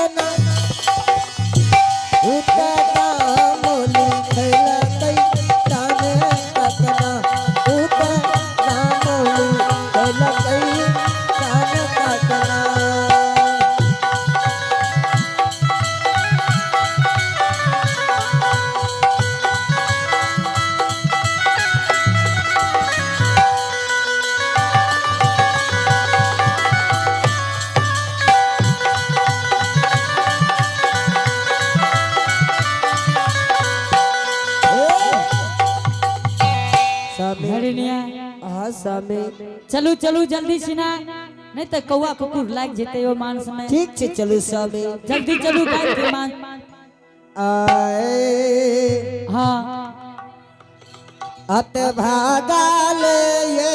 टाकना उतरा मोली खैलकै ताने टाकना उतरा मोली खैलकै ताने टाकना। स्वामी। हरिणिया। हाँ स्वामी। चलू चलू जल्दी सिना, नहीं तो कौआ कुकुर लाग जेते ओ मांस में। ठीक छे चलू स्वामी। जल्दी चलू गाय के मांस। आए। हाँ। अत भागाल ये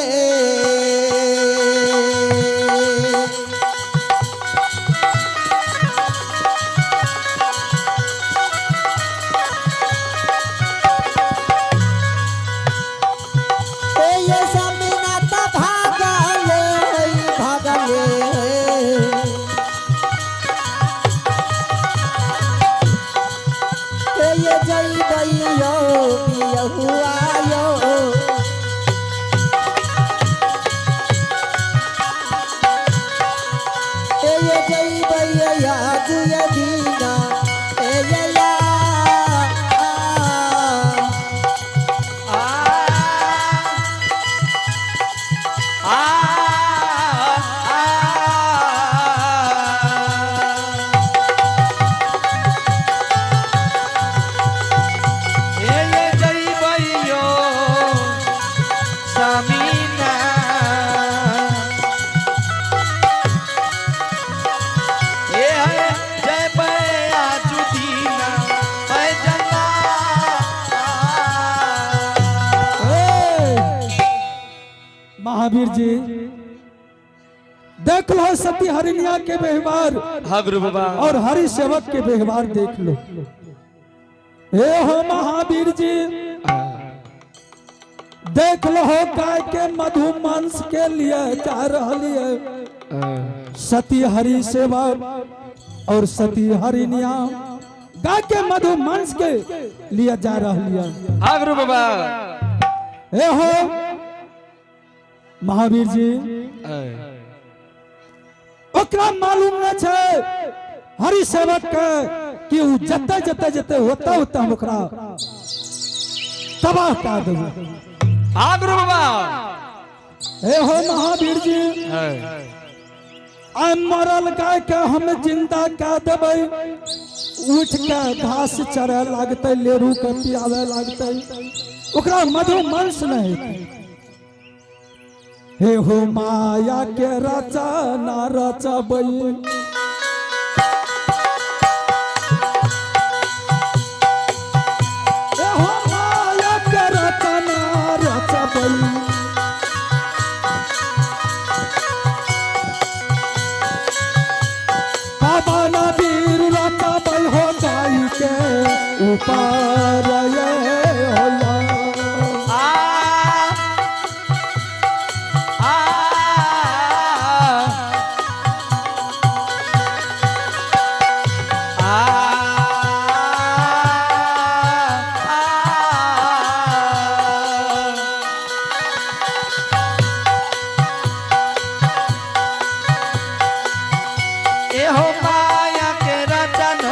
ए ये स्वामी नाथ भागाल भागाल ए ये जई बइयो बियहुआ यो ए ये जई बइया जुय दीना ए ये या। आ आ आ ए ये जइबइयो सामीना ए है जय बया जुदीना मैं जना। महावीर जी, देख लो सती हरिणिया के व्यवहार। हाँ गुरु बाबा। और हरि सेवक के व्यवहार देख लो। हे हो महावीर जी, देख लो हो गाय के मधु मांस के लिए जा रही है सती हरि सेवक और सती हरिणिया, गाय के मधु मांस के लिए जा रही है। हाँ गुरु बाबा। हे हो महावीर जी, ओकरा मालूम न छै हरि सेवक के कि उ जते जते जते होता होता हम ओकरा तबाह कर देबै। हाँ गुरु बाबा। हे हो महावीर जी, आइ मरल गाय के हम जिंदा कऽ देबै, उठ के घास चरे लागतै, लेरू के पियावे लागतै, ओकरा मधु मांस नहीं हेतै। हे हो माया के रचना रचबै, हे हो माया के रचना रचबै, पवन वीर रचबै हो गाय के ऊपर ये होला। आ आ आ एहो माया के रचन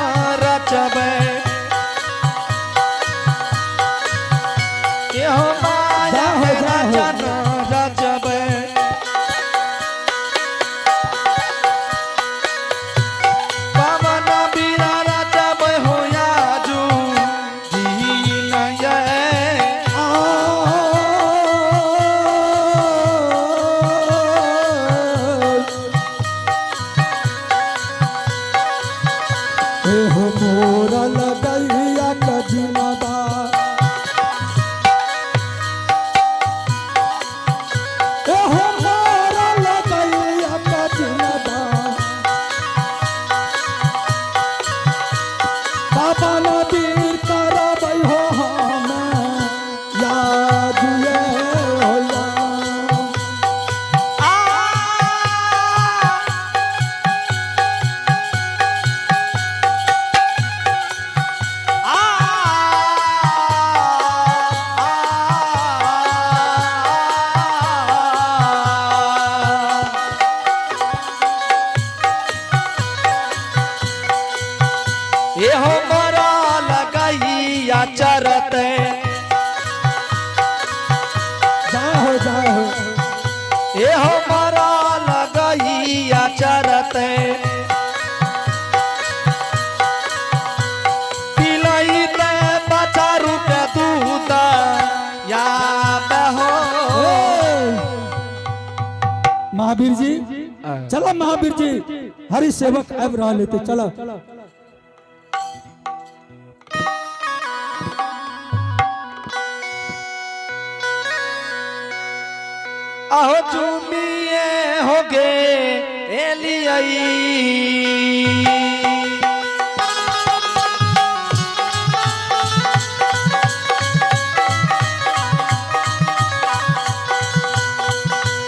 रचबै, एहो माया जाहो, के जाहो। रचन रचबै, पवन बीरा रचबै हो आजू दीन ये। आ, एहो मोरल गैया कजिनदा, एहो मोरल गैया कजिनदा, बाबा नबीर करबै हो हम याद ये होला। आ ये हो मरा लगैया चरते। जय हो जय हो। ये हो मरा लगैया चरते। पिलई ते बचारू के दूध या बहो। महावीर जी चलो, महावीर जी हरि सेवक आबि रहल हेतै, चलो। आहो चूमिए हो गे एलियाई।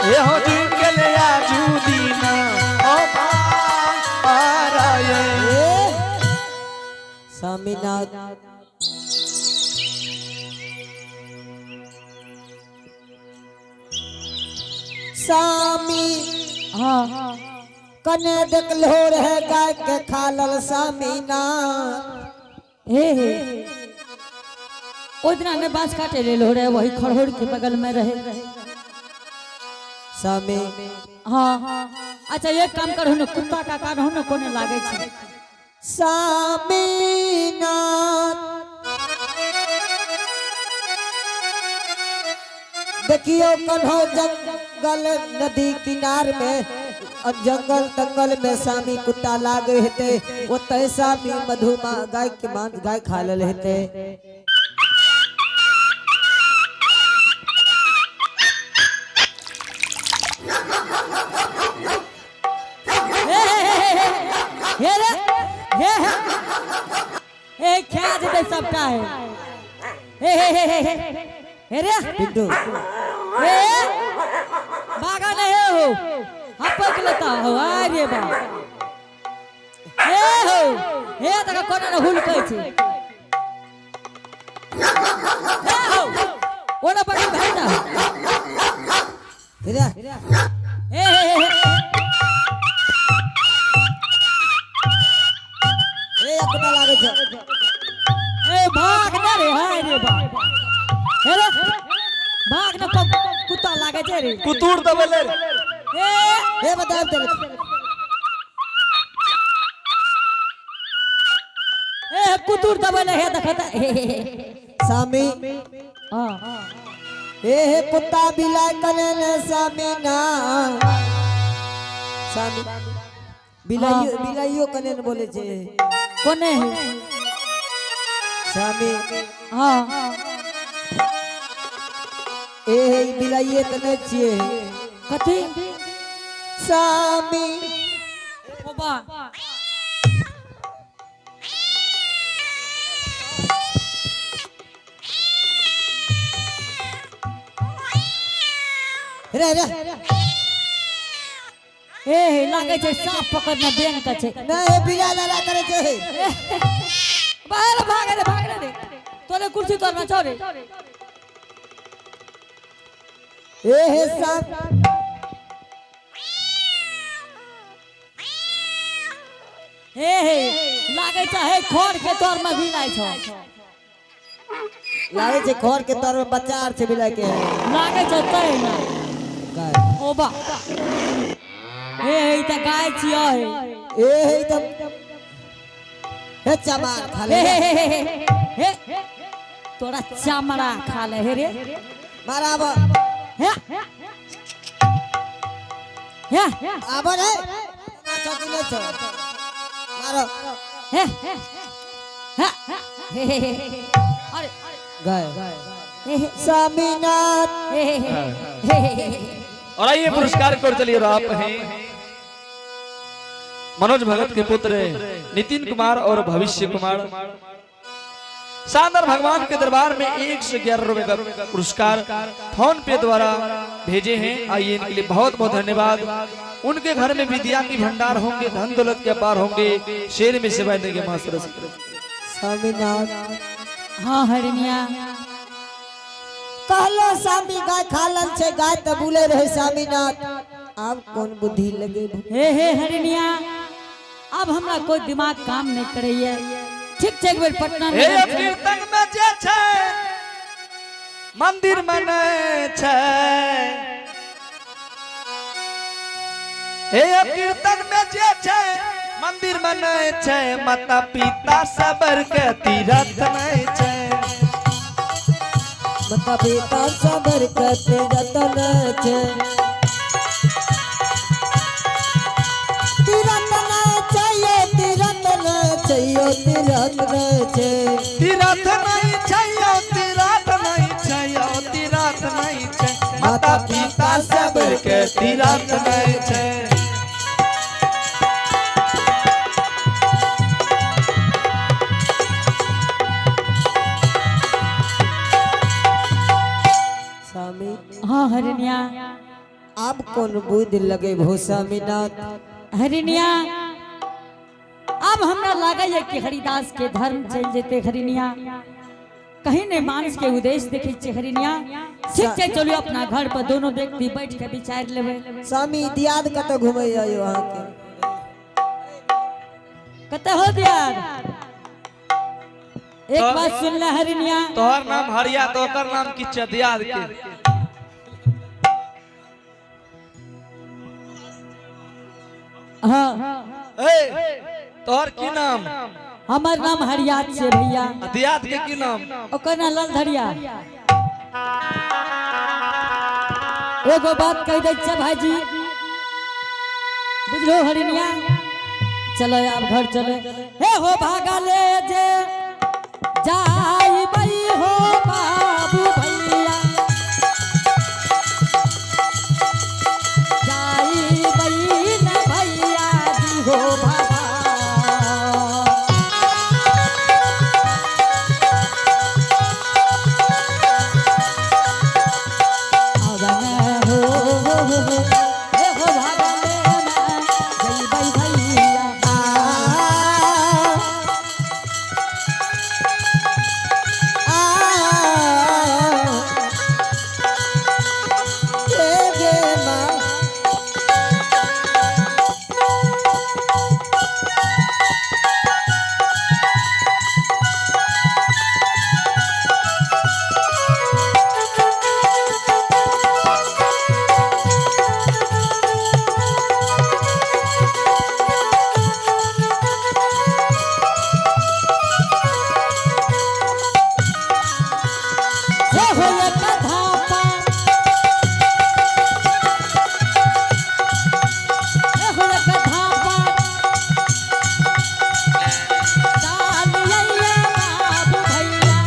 ये हो झूम ले आजू दीना ओ पाराये। स्वामीनाथ, स्वामी। हाँ। कने देखलो रहे गाय के खालल स्वामीनाथ? हे हे, ओहि दिना ने बांस काटे ले रहे, वही खड़होड़ के बगल में रहे। स्वामी। हाँ, अच्छा एक काम करहो ने, कुत्ता का कान हो ने कोने लागे छै। स्वामीनाथ, देखियो कन्हो जंगल नदी किनार में और जंगल तंगल में सामी कुत्ता लागे हेते, ओतय सामी मधुमा गाय के मांस गाय खा लेल हेते। हे हे हे हे हे रे हे हे हे, खा जेतै सबटा। हे हे हे हे हे हे रे। पिंटू। हे, भागा नहीं हो, हपक लेता हो। अरे बा, हे हो हे, तक कोना न हुलकै छै। हे हो, ओना पकड़ भाई ना। रे। हे हे हे हे। ए, कुत्ता लागे छै। ए, भाग ना रे, हाय रे बा, हे रे, भाग ना, कुत्ता लागे छै रे। कुतूर दबले। ए। हे, बताब तेरे। ए, कुतुर दबले, हे देखत हे हे हे। सामी। हां। हे हे, कुत्ता बिलाई कने ने सामी ना, सामी बिलाइयो बिलाइयो कने ने बोले छे। कोने है? सामी। हां। ए हे, ई बिलाइये त नै छियै। कथी? सामी। ओ बा। रे रे। ए हे, लागे छै सांप पकड़ना बैंक के छै। नै, हे, बिलाइ लड़ा करे छै। बाहर भाग रे, भाग रे, तोरे कुर्सी तोर में छौ रे। ए हे सांप। हे हे, लागे छै हे खर के तोर में भी নাই छौ। लागे छै खर के तर में बच्चा आर छै बिलाइ के। लागे छै तै ना। गाय। ओ बा, हे हे, ई त गाय छियै हे। ए हे, ई त हे चमार खा ले। हे हे हे हे हे हे, तोरा चमड़ा खा ले हे रे। मारा आब। हे हे। आब रे ना छौ कि नै छौ, मारो। हे हे हे हे हे, अरे। गाय। हे हे। स्वामीनाथ। हे हे हे हे हे। और आइए पुरस्कार को चलिए, और आप हैं मनोज भगत के पुत्र नितिन कुमार और भविष्य कुमार। शानदार भगवान के दरबार में 111 रुपए का पुरस्कार फोन पे द्वारा भेजे हैं। आइए, इनके लिए बहुत बहुत धन्यवाद। उनके घर में विद्या की भंडार होंगे, धन दौलत के अपार होंगे, शेर में सेवा देंगे मां सरस्वती। स्वामीनाथ। हाँ हरिणिया। कहलो स्वामी गाय खा लल छै, गाय तऽ बुले रहे। स्वामीनाथ, आब कोन बुद्धि लगे? हे हे हरिणिया, अब हमरा कोई दिमाग काम नहीं करैया। ठीक छै, एक बेर पटना हे नगर चलू। कीर्तन में जे छै मंदिर में नहीं छै। हे कीर्तन में जे छै मंदिर में नहीं छै, माता पिता सबर के तीरथ नहीं छै। माता पिता सबर के रतन छै, तीरथ नहीं चाहिए, तीरथ नहीं चाहिए, तीरथ नहीं छै। तीरथ नहीं छै, तीरथ नहीं छै, तीरथ नहीं छै, माता पिता सबर के तीरथ नहीं छै। स्वामी। हाँ हरिणिया। आप कौन बुद्धि लगे भो स्वामीनाथ? हरिणिया, अब हमरा लागैए कि हरिदास के धर्म चलि जेतै। हरिणिया, कहीं नहीं मानस के उद्देश्य देखै छियै। हरिणिया, ठीक छै, चलू अपना घर पर दोनों व्यक्ति बैठ के विचार लेबै। स्वामी, दियाद कतऽ घुमै आयो अहाँके? कतऽ हो दियाद? एक बात सुन ले हरिणिया। तोहर नाम हरिया तो ओकर नाम की चदियाद के? हाँ। ए, तोहर की नाम? हमर नाम हरियाद छै भैया। आ दियाद के की नाम? ओकर नाम ललधरिया। एगो बात कहि दै छियै भाईजी, बुझलो हरिणिया? चलो, आब घर चले। हे हो भागले जे जाइबै हो बाबू भैया, जाइबै न भैया जी हो बाबा। अवन हो हे हो भागले न जइबै भैया। आ आ ए गे माँ। हे हो एक धापा, हे हो एक धापा डालियै बाबू भैया।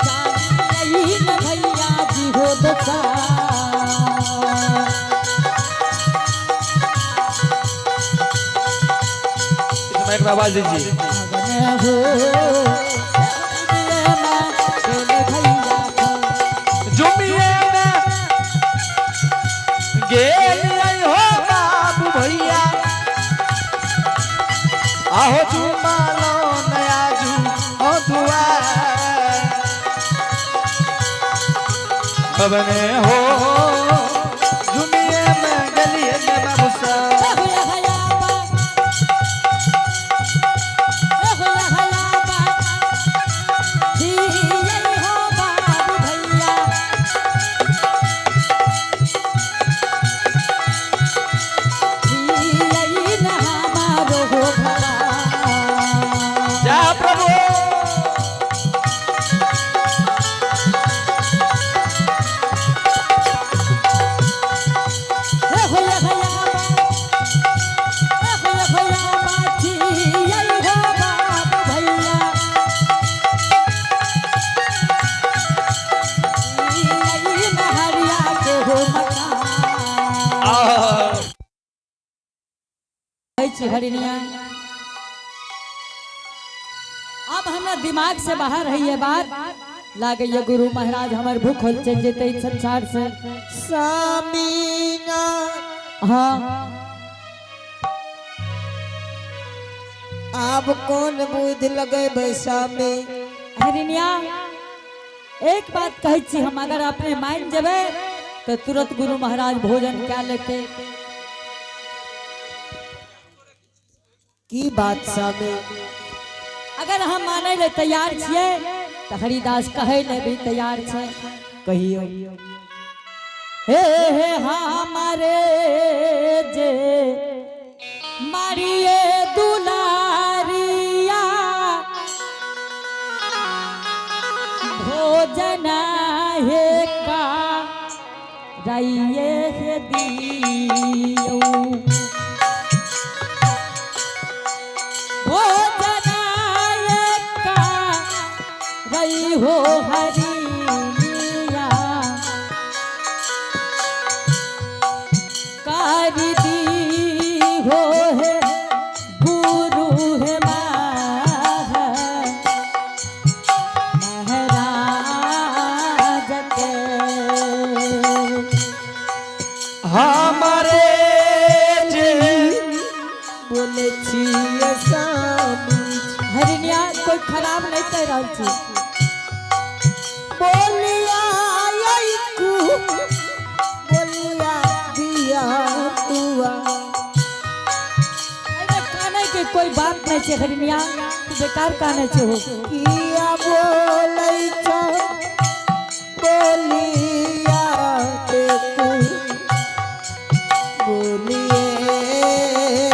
डालियै न भैया जी हो दशा। इस माइक में आवाज दीजिए। अगन हो भैया। जुमिए में गेलियै हो बाबू भैया, आहो जुमा लो नया जू ओ दुआ बने हो। जुमिए में गेलियै ने बाबू सा। हे हो हया बा, हे हो हया बा जियै हो बाबू भैया। जियै न हमारो हो भगवान। जय प्रभु। हे हो हया बा, हे हो हया बा जियै हो बाबू भैया। जियै न हरिया के हो मकान। आह। कहै छी हरिणिया, अब हमरा दिमाग से बाहर है ये बात। लागैया गुरु महाराज हमर भूख होल चलि जेतै संसार से। स्वामीनाथ। हाँ। आब कौन बुद्धि लगेबै स्वामी? हरिणिया, एक बात कहै छी हम, अगर अपने मान जेबै तऽ तुरंत गुरु महाराज भोजन कए लेते। की बात स्वामी? अगर हम मानै ले तैयार छियै तऽ हरिदास कहै ले भी तैयार छै। कहियो। हे हे हमारे जे मारिए दुलारिया, भोजन हे का रइए हे दियौ, भोजन हे का रई हो हरिया, कर दी हो हे गुरु हे महाराज के। हमारे जे बोले छियै स्वामी। हरिणिया, कोई खराब नहीं कह रहल छी। बोलिया आई कु बोलिया दिया तुआ। एहिमे कानै के कोई बात नहीं छै हरिणिया, तू बेकार कानै छै हो। किया बोलै छ बोलिया ते तू बोलिए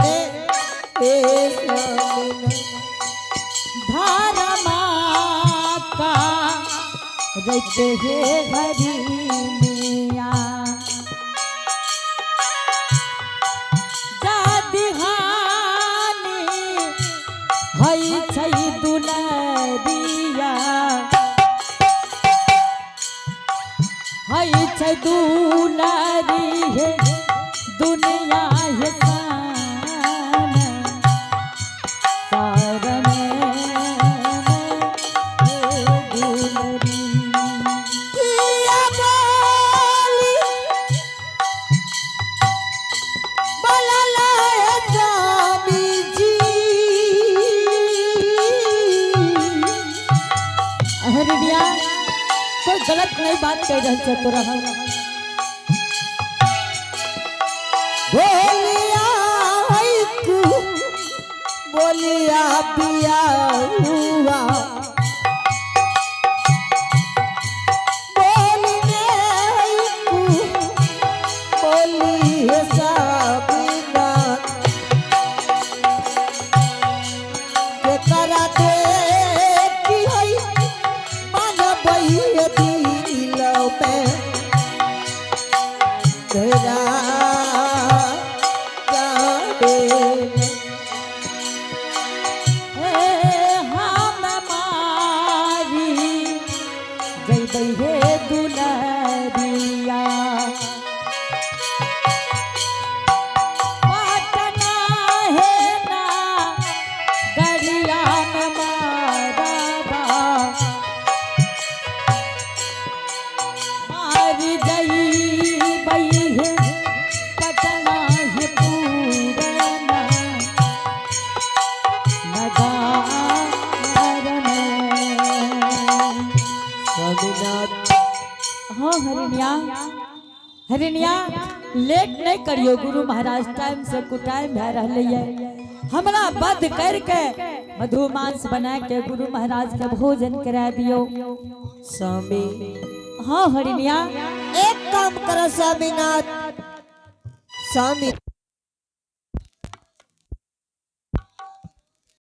रे ए स्वामी। धारमा का रैते हे हरिणिया, जादिहानी हई छै दुलरिया, हई छै दुलरी हे दुनिया हे सान सार में हे दुलरी। किया बोली बोलला हे स्वामी जी। हरिणिया, कोई गलत नहीं बात कह रहल छै तोरा हम। बोलिया कु बोलिया पिया हुआ बोलिने कु बोली साबिना के करा दे की हई मनबई दिल में तेरा जाने। हे हम मारी जइबै हे दुलरिया, पटना हे ना गरिया में मारबा, मारी जइबै हे पटना हे पूरना नगार में। स्वामीनाथ। हाँ हरिणिया, हरिणिया, लेट नहीं करियो गुरु महाराज, टाइम से कुटाइम भए रहलै है। हमरा बध करके मधु मांस बना के गुरु महाराज के भोजन करा दियो। स्वामी। हाँ हरिणिया। एक काम करो स्वामीनाथ, स्वामी।